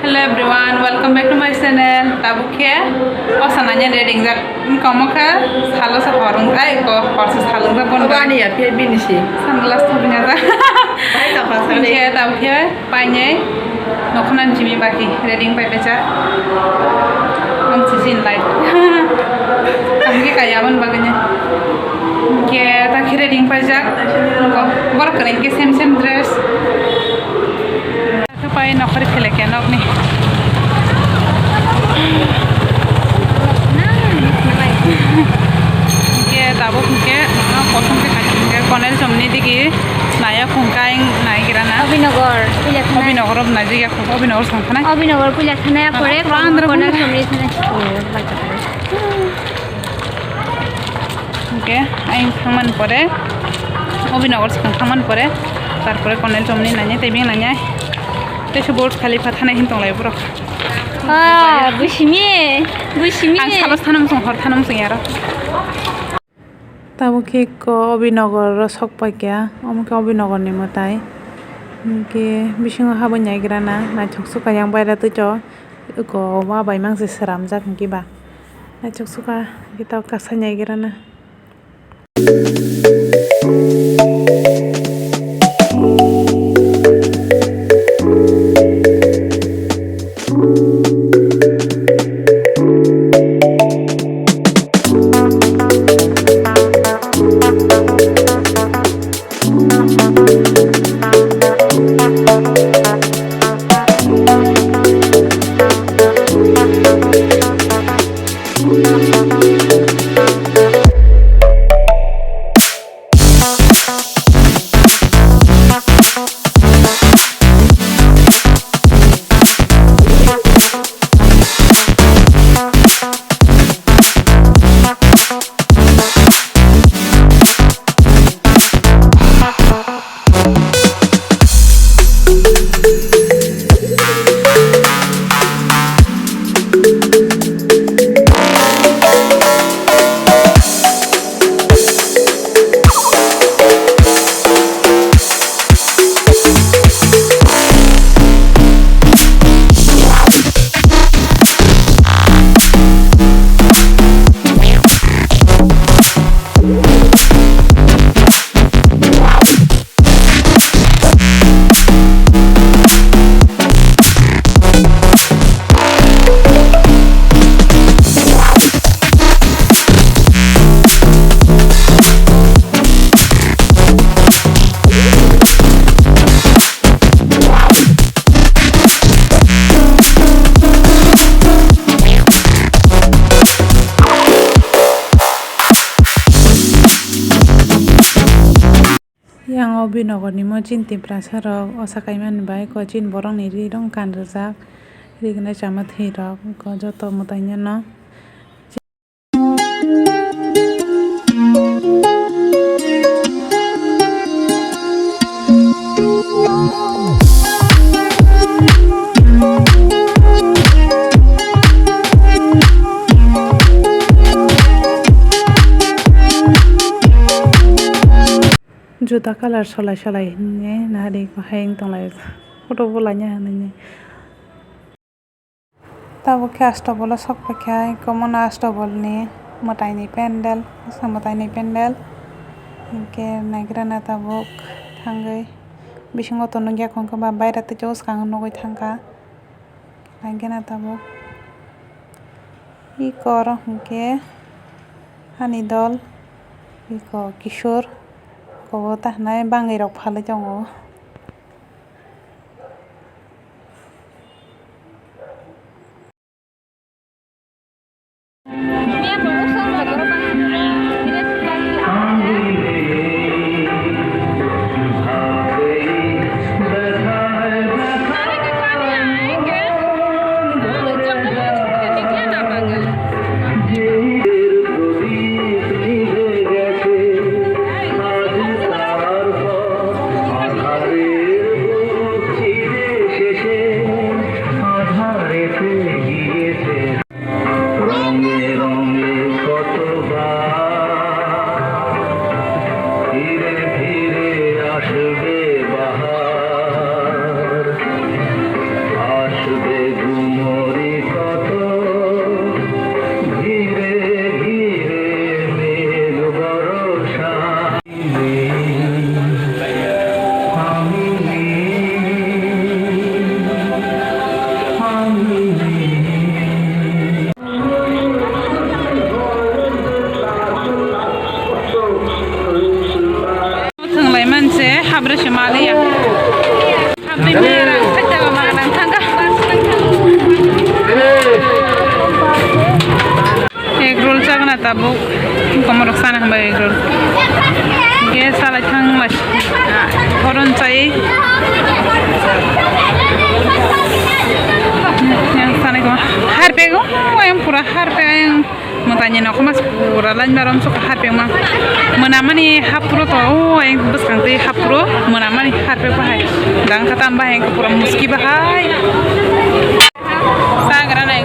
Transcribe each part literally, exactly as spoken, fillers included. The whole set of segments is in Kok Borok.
Hello everyone, welcome back to my channel. Tabuk khe o sananya ready jak, komo kha salo sa horung ai ko horsa salung jak bon. Ani ya phe bini si. Sunglass to bini ja. Bai ta pa sa. Khe tabuk khe painai nokhonan jimi baki ready pai pecha. Ang si jin lai. Ang khe kaya ban baganya. Khe ta khe ready pai jak. Borok kene khe same same dress. Khe pai nokhori phele khe nokni. Khe tabuk khe kosom khe kaitor khe Konel chomni digi naya khungkai nai gira na. Obinogor puila thana. Obinogor ob nai jiga khung Obinogor song thana. Obinogor puila thana pore Konel chomni thana. Hingke ayang thangmani pore, Obinogor swkang thangmani pore, tarpore Konel chomni nanya, tei bini nanya, tei se Burj Khalifa thanai hin tonglai borok. Ah, busimi, busimi. Ang salo thanam song hor thanam song yaro. Tabuk khe ko Obinogor ro sok paikha, omo khe Obinogor ni mwtai. Hingke bisingo habwi naigra na naithok sukha yang baira twi to, ko wa bai mang se sramjak hingke ba. Naithok sukha hingke tabuk kasai naigra na. Yang o Obinogor ni mo chini Tiprasa rok osa kaimani bai ko chini borok ni ri rok kan rijak, ri gwnai chama thwi rok ko joto mwtai no. Juda colour solai solai hinwi nari bahai wng tonglai photo bo laina hinwi. Tabuk khe Astabolo sok paikha, eko mono Astabolni mwtaini pendel, bwsa mwtaini pendel. Hinkhe naigrana tabuk thangwi bisingo to nukya, khungkhe ba baira twichuk swkang nugwi thangkha. Naigrana tabuk eko oro hinkhe hani dol, eko Kishore, eko ta hinai bangwi rok phalwi tongo. Ani ya. Hamni mera, khacha lama nang thangka. Egg roll chagna tabuk. Komorok sana hambai egg roll. Gas salai thang mas. Horon chai. Yang sana ko. Harpek o, yang pura harpek yang. Mwtaini nokho mas pura line barom sok harpekma. Mwnamani hapro to, o, ayang bwskang tei hapro, mwnamani harpek bahai. Dang khatam bahai, pura muski bahai. Sagra nai.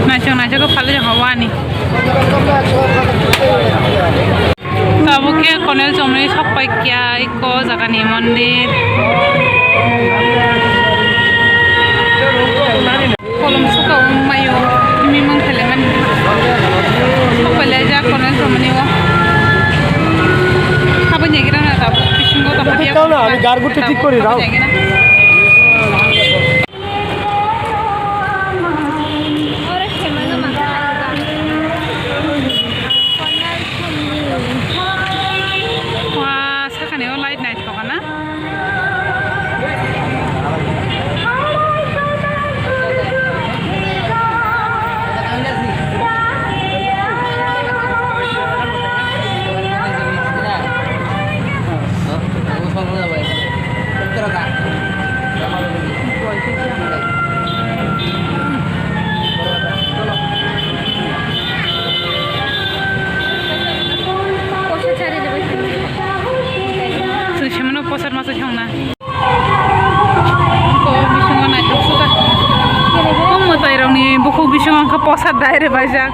Naisok naisok khe phalwi rok hawani. Tabuk khe Konel chomwi sok pai kya iko jagani mondir. Kolom suka wng mayo, himwi mang khaile mani. Sok pai le jak Konel chomani o. Habani agira na tabuk bisingo tong. Tao na, ami garguti thik kori rao. Wah, sakani o light naithoka na. Chwng semano posad masa thangna. Ko bisingo naithok suka. Ko mwtai rokni bukhuk bisingo khe posad dai rwbaijak.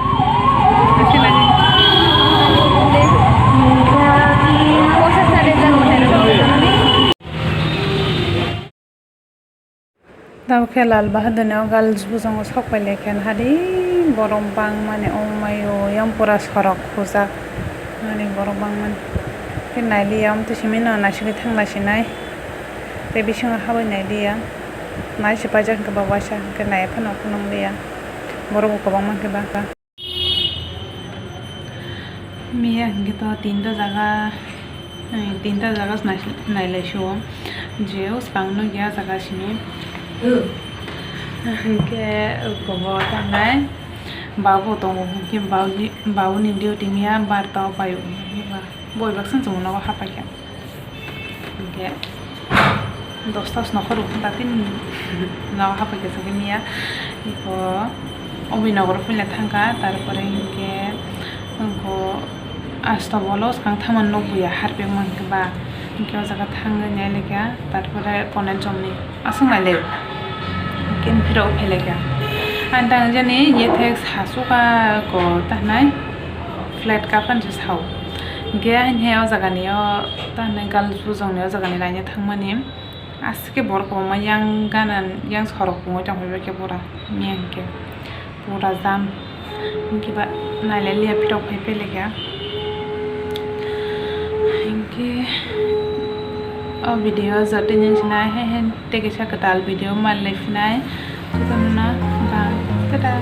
Tabuk khe Lal Bahadurni o girls bujong sok pai le khe hadi borok bangmani ongmai o yang pura sorok hujak mani borok bangmani khe nailiya amtwi simi no naisingwi thangna sinai tei bisingo habwi nailiya nai se paijak hwnkhe ba waisa hwnkhe naiya phano phunukliya borok bo kwbangma khe ba. Miya hwnkhe to tinta jaga, eh, tinta jaga nai-, nailai sio. Je o swkang nukya jaga simi. Hwnkhe kobo tangnai. Babu tongo hwnkhe bauni, babuni duty miya barta o paio. Boi baksa chwng nogo hapaikha. Hwnkhe dosta snokhor rok tati no hapai khe chwngkhe miya iko Obinogor puila thangkha, tarpore hwnkhe wngkho Astabolo swkang thangmani nukbuya harpikma hwnkhe ba, hwnkhe o jaga thangwi nailekha, tarpore Konel chomni aswk nailai hwnkhe phirok phailekha. Ang tang jani yethek sasuka ko tanai. Flat cup ani se sao. Hwnkhe haini hai o jaga ni o ta hinwi girls bujong ni o jaga ni laina thangmani. Aswk khe borok kwbangma yang gana yang sorok pungwi tongphai bai khe pura miya hinkhe pura jam hinkhe ba nailai liya phirok phai pailekha hinkhe o video o jotoni wngsinai hai hai tei kisa kwtal video manlai phinai jotono no bye tata.